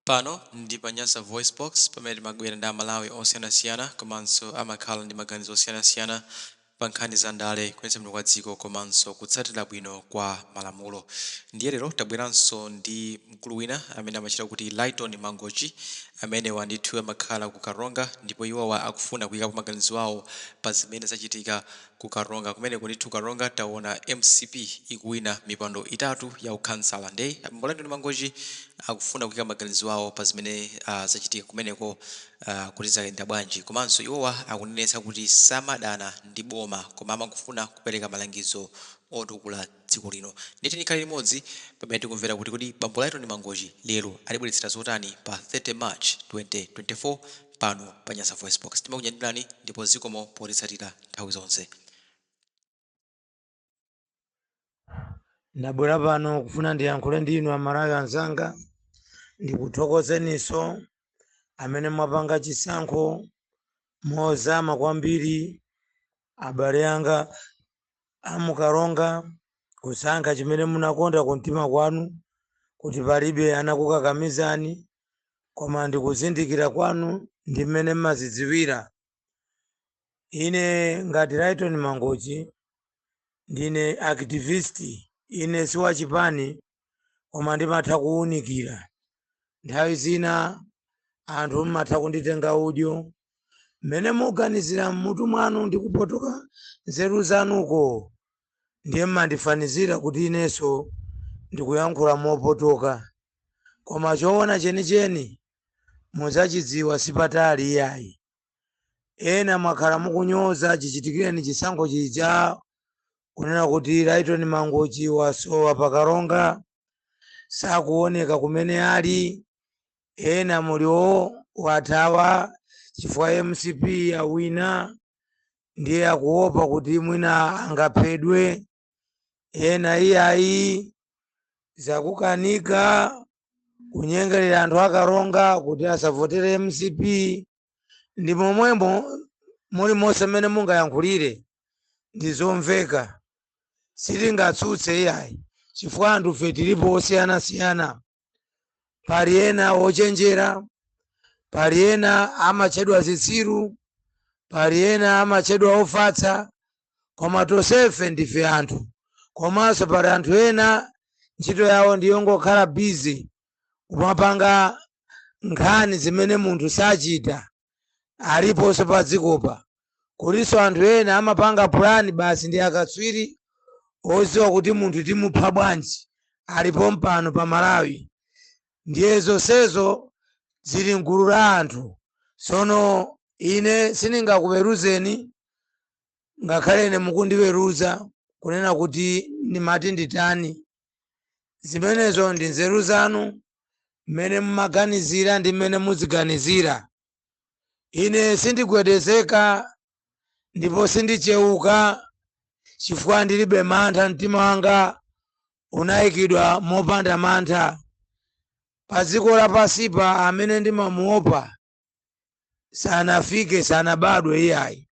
Pano ndi pa Nyasa VoiceBox, pamene timabwera ndi Amalawi osiyanasiyana komanso amakhala ndi maganizo osiyanasiyana pa nkhani za ndale, kuyendetsa bwino kwa dziko komanso kutsatira bwino kwa malamulo. Ndiye lero tabweranso ndi mkulu wina amene amachita kuti Lyton Mangochi, amenewa ndithu amakhala ku Karonga, ndipo iwowa akufuna kuyikapo maganizo awo pa zimene zachitika ku Karonga. Kumeneko ndithu Karonga taona MCP ikuwina mipando itatu ya ukhansala. Nde abambo Lyton Mangochi akufuna kuyika maganizo awo pa zimene zachitika kumeneko, kuti zayenda bwanji. Komanso iwowa akunenetsa kuti samadana ndi boma, koma amangofuna kupereka malangizo otukula dziko lino. Ndiye tikhale limodzi pamene tikumvera kuti kodi bambo Lyton Mangochi lero alibweretsera zotani pa 30 March 2024 pano pa Nyasa Voice Box. Timakunyadirani ndipo zikomo potitsatira nthawi zonse. Ndabwera pano kufuna ndiyankhule ndi inu Amalawi anzanga, ndikuthokozeninso amene mwapanga chisankho mozama kwambiri, abale anga amukaronga, kusankha chimene munakonda kumtima kwanu, kuti palibe anakukakamizani, koma ndikuzindikira kwanu ndi mmene mmazidziwira. Ine ngati Lyton Mangochi ndine activist, ine si wachipani, koma ndimatha kuwunikira. Nthawi zina anthu mmatha kunditenga udyo mmene muganizira mmutu mwanu ndi kupotoka nzeru zanuko, ndiye mmandifanizira kuti inenso ndikuyankhula mopotoka, koma choona chenicheni mudzachidziwa sipatali iyayi. Ena mwakhala mukunyoza chichitikireni chisankho chija, kunena kuti Lyton Mangochi wasowa pakaronga, sakuoneka kumene ali. Ena muliwo wathawa chifukwa MCP yawina, ndiye akuopa kuti mwina angaphedwe. Ena iyayi, zakukanika kunyengerera anthu akaronga kuti asavotere MCP. Ndi momwemo muli monse mmene mungayankhulire ndi zomveka, sitingatsutse iyayi, chifukwa anthu fe tilipo osiyanasiyana. Pali ena ochenjera, pali ena amatchedwa zitsiru, pali ena amatchedwa ofatsa, koma tonsefe ndife anthu. Komanso pali anthu ena ntchito yawo ndiyongokhala busy kumapanga nkhani zimene munthu sachita, aliponso pa dzikopa. Kulinso anthu ena amapanga pulani basi, ndi akatswiri odziwa kuti munthu timupha bwanji, alipo mpano pa Malawi. Ndiye zonsezo zili mgulu la anthu. Tsono ine sindingakuweruzeni, ngakhale ine mukundiweruza kunena kuti ndimati nditani. Zimenezo ndi nzeru zanu, mmene mumaganizira ndi mmene muziganizira. Ine sindigwedezeka ndipo sindichewuka, chifukwa ndilibe mantha. Mtima wanga unayikidwa mopanda mantha. Pa dziko lapansipa amene ndimamuopa sanafike, sanabadwe iyayi,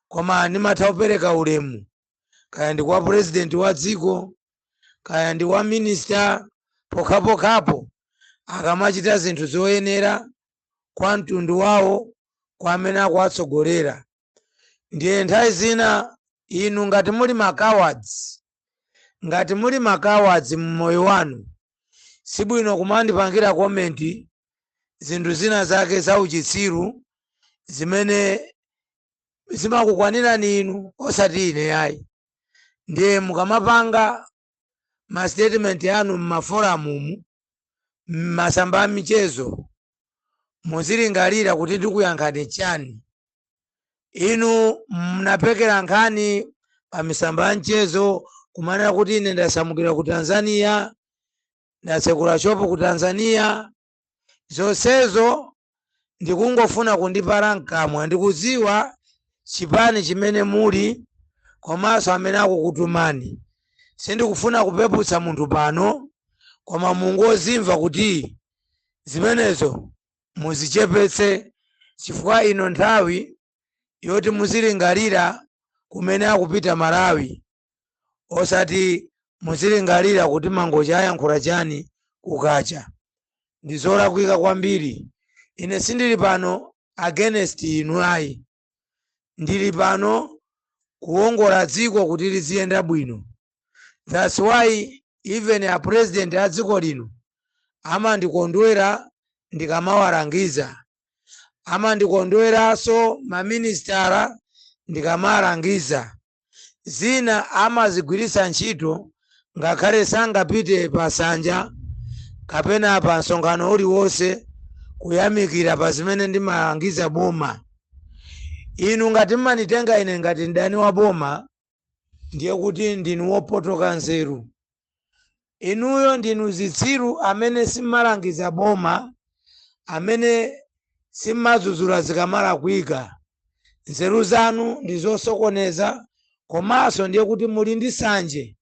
koma ndimatha kupereka ulemu, kaya ndi kwa president wa dziko, kaya ndi wa minister, pokhapokhapo akamachita zinthu zoyenera kwa mtundu wawo, kwa amene akuwatsogolera. Ndiye nthawi zina inu ngati muli ma cowards, ngati muli ma cowards mmoyo wanu, sibwino kumandipangira comment zinthu zina zake za uchitsiru zimene zimakukwanirani inu, osati ine ayi. Ndiye mukamapanga ma statement anu mma forum mu, mmasamba a michezo, muzilingalira kuti ndikuyankhani chani. Inu mnapekera nkhani pa misamba ya mchezo kumanena kuti ine ndasamukira ku Tanzania, ndatsekula shop ku Tanzania. Zonsezo ndikungofuna kundipala mkamwa. Ndikudziwa chipani chimene muli komanso amene akukutumani. Sindikufuna kupeputsa munthu pano, koma mungozimva kuti zimenezo muzichepetse, chifukwa ino nthawi yoti muzilingalira kumene akupita Malawi, osati muzilingalira kuti Mangochi ayankhula chani kukacha. Ndi zolakwika kwambiri. Ine sindili pano against inu ayi, ndili pano kuwongola dziko kuti liziyenda bwino. That's why even a president a dziko lino amandikondwera ndikamawalangiza, amandikondweranso maministara ndikamawalangiza. Zina amazigwiritsa ntchito ngakhale sangapite pasanja kapena pa msonkhano uliwonse kuyamikira pa zimene ndimalangiza boma. Inu ngati mmanitenga ine ngati mdani wa boma, ndiye kuti ndinu wopotoka nzeru. Inuyo ndinu zitsiru amene simmalangiza boma, amene simmadzudzula zikamalakwika. Nzeru zanu ndi zosokoneza, komanso ndiye kuti muli ndi sanje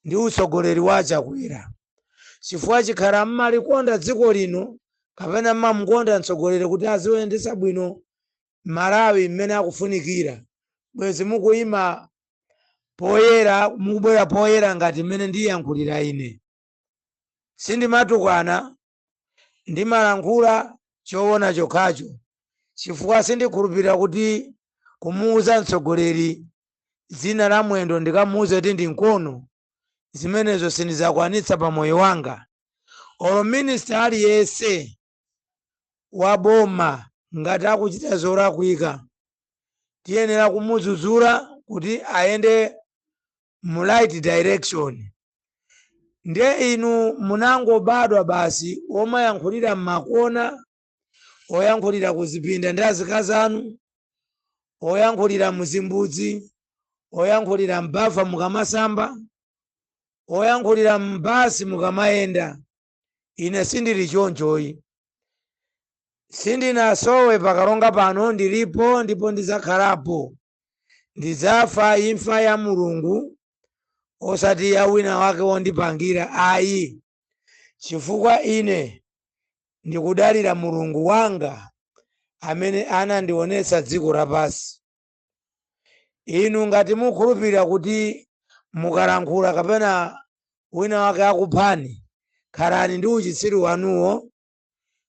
ndi utsogoleri wa Chakwera, chifukwa chikhala mmalikonda dziko lino kapena mmamukonda mtsogoleri kuti aziyendetsa bwino Malawi mmene akufunikira, bwezi mukuyima poyera, mukubwera poyera ngati mmene ndiyankhulira ine. Sindimatukwana, ndimalankhula choona chokhacho, chifukwa sindikhulupirira kuti kumuuza mtsogoleri dzina la mwendo ndikamuuze kuti ndi mkono, zimenezo sindizakwanitsa pa moyo wanga. Olo minista aliyense wa boma ngati akuchita zolakwika, tiyenera kumudzudzula kuti ayende mu right direction. Ndiye inu munangobadwa basi omayankhulira mmakona, oyankhulira kuzipinda ndi azikazi anu, oyankhulira muzimbudzi, oyankhulira mbafa mukamasamba, oyankhulira mbasi mukamayenda. Ine sindili chonchoyi. Sindinasowe pakalonga pano, ndilipo ndipo ndidzakhalapo. Ndidzafa imfa ya Mulungu, osati ya wina wake wondipangira ayi, chifukwa ine ndikudalira Mulungu wanga amene anandionetsa dziko lapansi. Inu ngati mukhulupirira kuti mukalankhula kapena wina wake akuphani, khalani ndi uchitsiru wanuwo,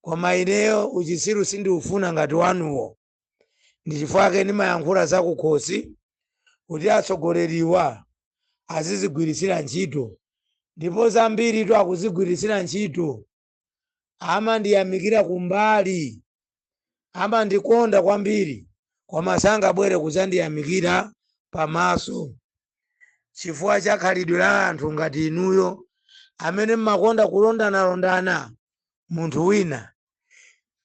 koma ineyo uchitsiru sindiufuna ngati wanuwo. Ndi chifukwa chake ndimayankhula zakukhosi kuti atsogoleriwa azizigwiritsira ntchito, ndipo zambiri akuzigwiritsira ntchito. Amandiyamikira kumbali, amandikonda kwambiri, koma sangabwere kudzandiyamikira pamaso chifukwa cha khalidwe la anthu ngati inuyo amene mmakonda kulondanalondana munthu wina.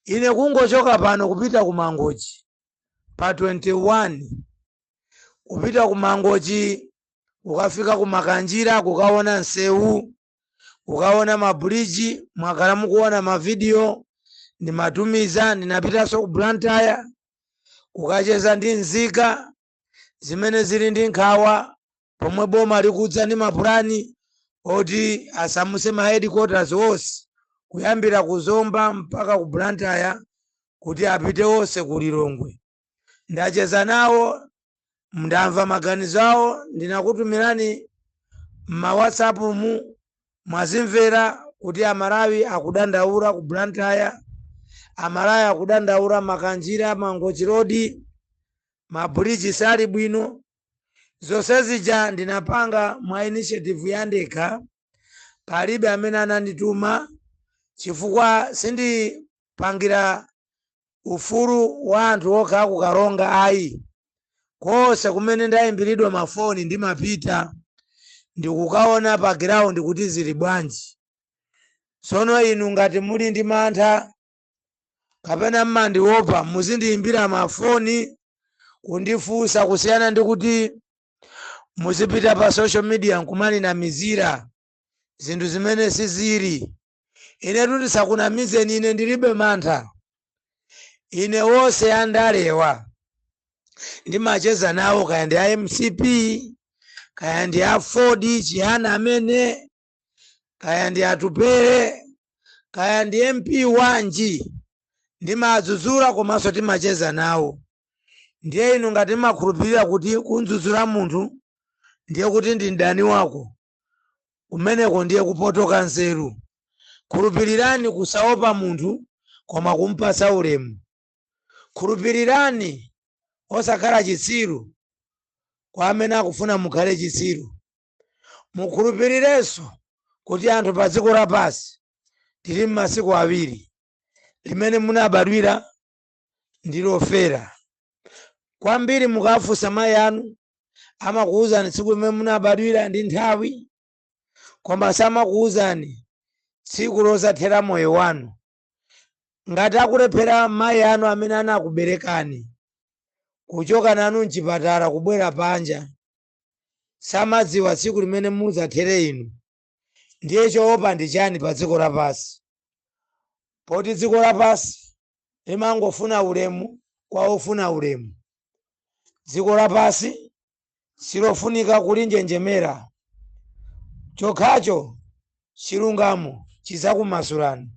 Ine kungochoka pano kupita ku Mangochi pa 21, kupita ku Mangochi, kukafika ku Makanjira, kukaona nsewu, kukaona mabridge, mwakhala mukuona mavidiyo ndimatumiza. Ndinapitanso ku Blantyre kukacheza ndi nzika zimene zili ndi nkhawa pomwe boma likudza ndi mapulani oti asamuse ma headquarters onse kuyambira ku Zomba mpaka ku Blantyre kuti apite onse ku Lilongwe. Ndacheza nawo, ndamva maganizo awo, ndinakutumirani ma WhatsApp mu, mwazimvera kuti Amalawi akudandaula ku Blantyre, Amalawi akudandaula Makanjira, Mangochi Road, mabridge sali bwino. Zonse zija ndinapanga mwa initiative yandekha, palibe amene anandituma, chifukwa sindipangira ufulu wa anthu okha akukalonga ayi. Konse kumene ndayimbiridwa mafoni ndimapita ndikukaona pa ground kuti zili bwanji. Tsono inu ngati muli ndi mantha kapena mmandiopa, muzindiyimbira mafoni kundifunsa, kusiyana ndi kuti muzipita pa social media nkumaninamizira zinthu zimene sizili. Inetu ndisakunamizeni, ine ndilibe mantha. Ine wonse andalewa ndimacheza nawo, kaya ndi a MCP, kaya ndi a Ford Chihana amene, kaya ndi Atupere, kaya ndi MP wanji, ndimadzudzula komanso timacheza nawo. Ndiye inu ngati mmakhulupirira kuti kundzudzula munthu ndiye kuti ndi mdani wako, kumeneko ndiye kupotoka nzeru. Khulupirirani kusaopa munthu koma kumpatsa ulemu. Khulupirirani osakhala chitsiru kwa amene akufuna mukhale chitsiru. Mukhulupirirenso kuti anthu pa dziko lapansi tili m'masiku awiri, limene munabadwira ndi lofera. Kwambiri mukafunsa mayi anu, amakuwuzani tsiku limene munabadwira ndi nthawi, koma samakuwuzani tsiku losathera moyo wanu. Ngati akulephera mayi anu amene anakuberekani kuchoka nanu mchipatala kubwera panja, samadziwa tsiku limene mudzathere inu, ndiye choopa ndi chani pa dziko lapansi? Poti dziko lapansi limangofuna ulemu kwa ofuna ulemu. Dziko lapansi silofunika kulinjenjemera. Chokhacho chilungamo chidzakumasulani.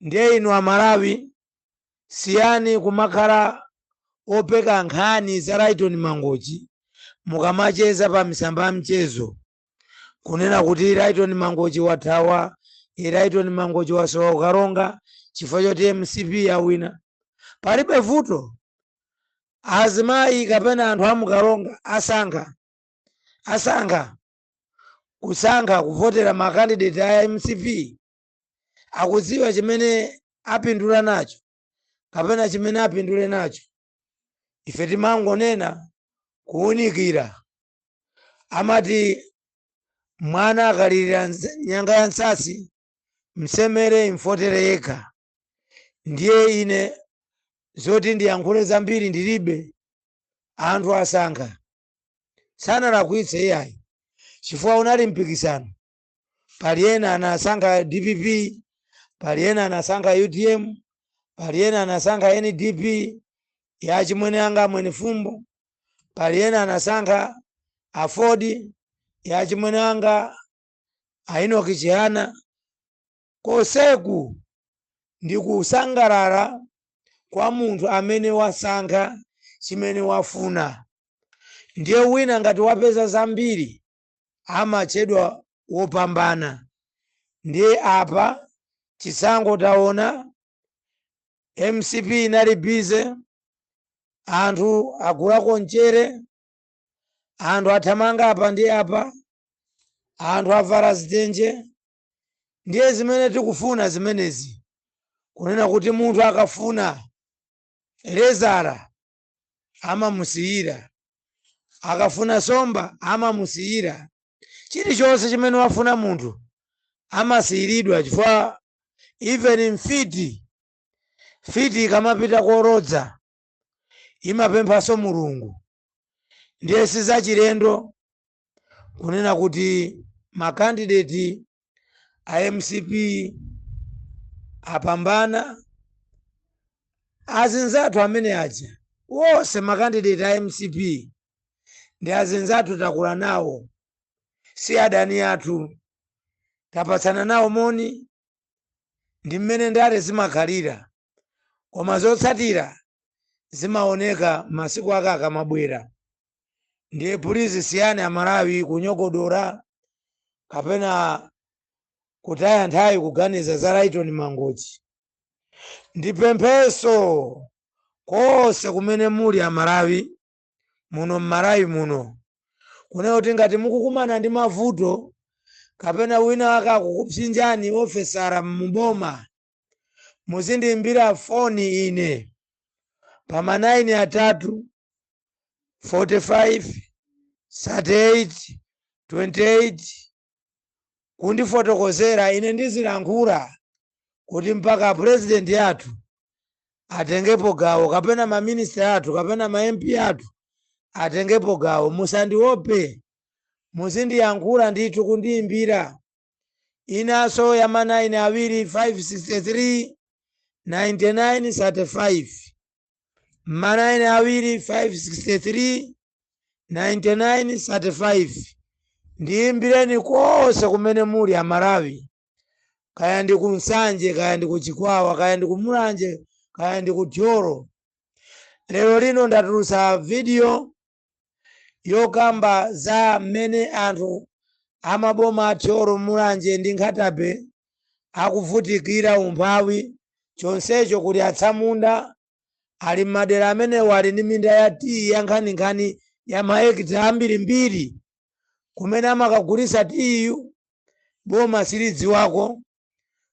Ndiye inu Amalawi, siyani kumakhala opeka nkhani za Lyton Mangochi mukamacheza pa misamba ya mchezo, kunena kuti Lyton Mangochi wathawa, Lyton Mangochi wasowa kukalonga chifukwa choti MCP yawina. Palibe vuto. Azimayi kapena anthu amukalonga asankha kusankha kuvotera makandidate a MCP, akudziwa chimene apindula nacho kapena chimene apindule nacho. Ife timangonena kuwunikira. Amati mwana akalirira nyanga ya nsasi, msemere imfotere yekha. Ndiye ine zoti ndiyankhule zambiri ndilibe. Anthu asankha, sanalakwitse iyayi, chifukwa unali mpikisano. Pali ena anasankha DPP, pali ena anasankha UTM, pali ena anasankha NDP ya chimwene anga Mwene Fumbo, pali ena anasankha AFORD ya chimwene anga a Enoch Chihana. Koseku ndi kusangalala kwa munthu amene wasankha chimene wafuna. Ndiye wina ngati wapeza zambiri amatchedwa wopambana. Ndiye apa chisankho taona MCP inali busy, anthu agulako mchere, anthu athamanga apa ndi apa, anthu avala zitenje. Ndiye zimene tikufuna zimenezi, kunena kuti munthu akafuna lezara amamusiyira, akafuna somba amamusiyira, chilichonse chimene wafuna munthu amasiyiridwa. Chifukwa even mfiti, mfiti ikamapita korodza imapemphanso Mulungu. Ndiye sizachilendo kunena kuti makandidate a MCP apambana. Azinzathu amene aja wonse makandidate a MCP ndi azinzathu, takula nawo, si adani athu, tapatsana nawo moni. Ndi mmene ndale zimakhalira, koma zotsatira zimaoneka masiku ake akamabwera. Ndiye please, siyani Amalawi kunyogodora kapena kutaya nthawi kuganiza za Lyton Mangochi. Ndipempheso konse kumene muli Amalawi muno mMalawi muno, kunena kuti ngati mukukumana ndi mavuto kapena wina wake akukupsinjani, ofesara muboma, muzindiyimbira foni ine pa ma 9 atatu 45 38 28 kundifotokozera ine, ndizilankhula kuti mpaka president athu atengepo gawo kapena maminista athu kapena ma MP athu atengepo gawo. Musandiope, muzindiyankhula ndithu kundiyimbira. Inaso ya ma 9 awiri 563 99 35, ma 9 awiri 563 99 35. Ndiyimbireni konse kumene muli Amalawi, kaya ndi ku Nsanje, kaya ndi ku Chikwawa, kaya ndi ku Mulanje, kaya ndi ku Thyolo. Lero lino ndatulutsa video yokamba za mmene anthu amaboma a Thyolo, Mulanje ndi Nkhata Bay. Akuvutikira umphawi, chonsecho kuti atsamunda ali m'madera amenewo, ali ndi minda ya tiyi ya nkhaninkhani ya mahekita ambirimbiri. Kumene amakagulisa tiyiyu boma silidziwako,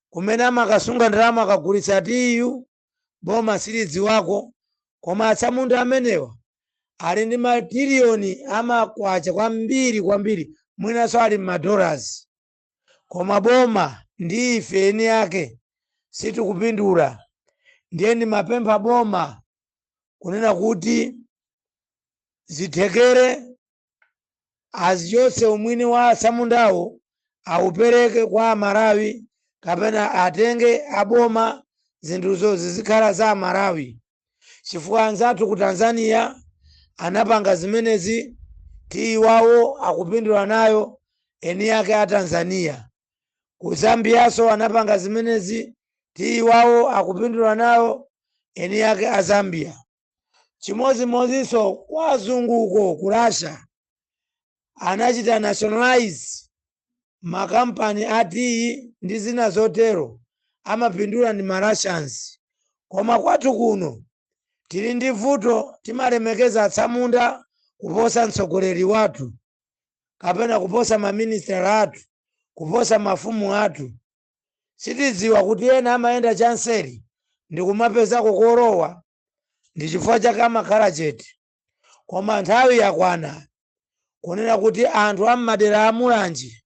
kumene amakasunga ndalama akagulitsa tiyiyu boma silidziwako. Koma atsamunda amenewa ali ndi matiliyoni amakwacha kwambiri kwambiri, mwinanso ali m'madollars, koma boma ndi ife eni ake sitikupindula. Ndiye ndimapempha boma kunena kuti zithekere azichotse umwini wa atsamundawo, aupereke kwa Amalawi, kapena atenge aboma, zinthuzo zizikhala za Amalawi, chifukwa anzathu ku Tanzania anapanga zimenezi. Tiyi wawo akupindula nayo eni ake a Tanzania. Ku Zambiyaso anapanga zimenezi, tiyi wawo akupindula nayo eni ake a Zambia. Chimodzimodzinso kwa azunguko ku Russia, anachita nationalize makampani a tiyi ndi zina zotero, amapindula ndi ma Russians. Koma kwathu kuno tili ndi vuto, timalemekeza atsamunda kuposa mtsogoleri wathu, kapena kuposa maministera athu, kuposa mafumu athu. Sitidziwa kuti ena amayenda chanseri ndi kumapezako kolowa, ndi chifukwa chake amakhala chete. Koma nthawi yakwana kunena kuti anthu am'madera a Mulanje,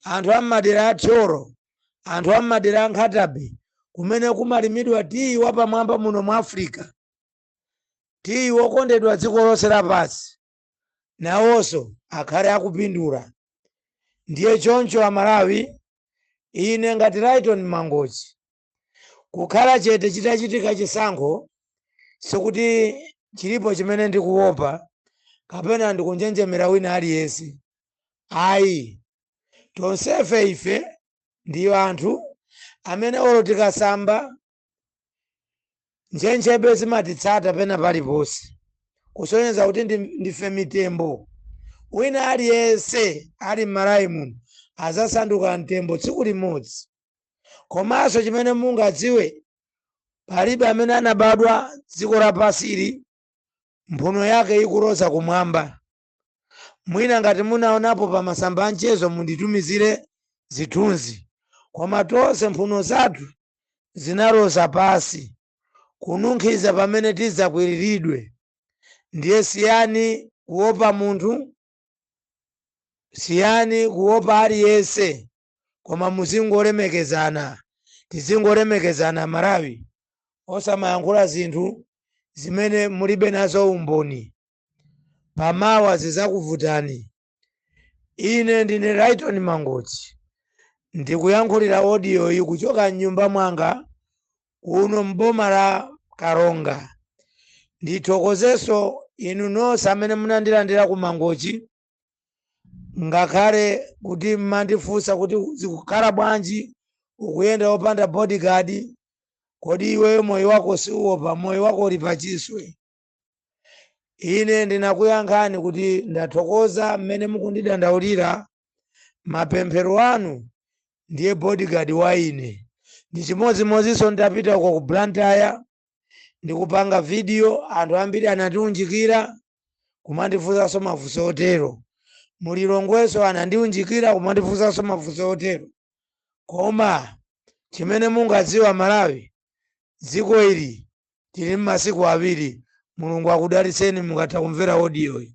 anthu am'madera a Thyolo, anthu am'madera a Nkhata Bay, kumene kumalimidwa tiyi wapamwamba muno mu Africa, tiyi wokondedwa dziko lonse lapansi, nawonso akhale akupindula. Ndiye choncho Amalawi, ine ngati Lighton Mangochi, kukhala chete chitachitika chisankho sikuti chilipo chimene ndikuopa kapena ndikunjenjemera wina aliyense, ayi. Tonsefe ife ndiyo anthu amene olo tikasamba ntchentchebe zimatitsata pena paliponse, kusonyeza kuti ndife mitembo. Wina aliyense ali m'Malawi muno azasanduka mtembo tsiku limodzi. Komanso chimene mungadziwe, palibe amene anabadwa dziko lapasili mphuno yake ikuloza kumwamba. Mwina ngati munaonapo pa masamba a mchezo, munditumizire zithunzi, koma tonse mphuno zathu zinaloza pasi kununkhiza pamene tidzakwiriridwe. Ndiye siyani kuopa munthu, siyani kuopa aliyense, koma muzingolemekezana, tizingolemekezana Malawi, osamayankhula zinthu zimene mulibe nazo umboni, pamawa zizakuvutani. Ine ndine Lighton Mangochi, ndikuyankhulira audio iyi kuchoka mnyumba mwanga kuno mboma la Karonga. Ndithokozenso inu nonse amene munandilandira ku Mangochi, ngakhale kuti mmandifunsa kuti zikukhala bwanji ukuyenda wopanda bodyguard, kodi iweyo moyo wako siuopa, moyo wako uli pachiswe? Ine ndinakuyankhani kuti ndathokoza mmene mukundidandaulira, mapemphero anu ndiye bodyguard wa ine. Ndi chimodzimodzinso nditapita uko ku Blantyre ndikupanga video, anthu ambiri anatiunjikira kumandifunsanso mafunso otero. Mulilongweso anandiunjikira kumandifunsanso mafunso otero. Koma chimene mungadziwa Malawi, dziko ili tili m'masiku awiri. Mulungu akudalitseni mukatha kumvera audio iyi.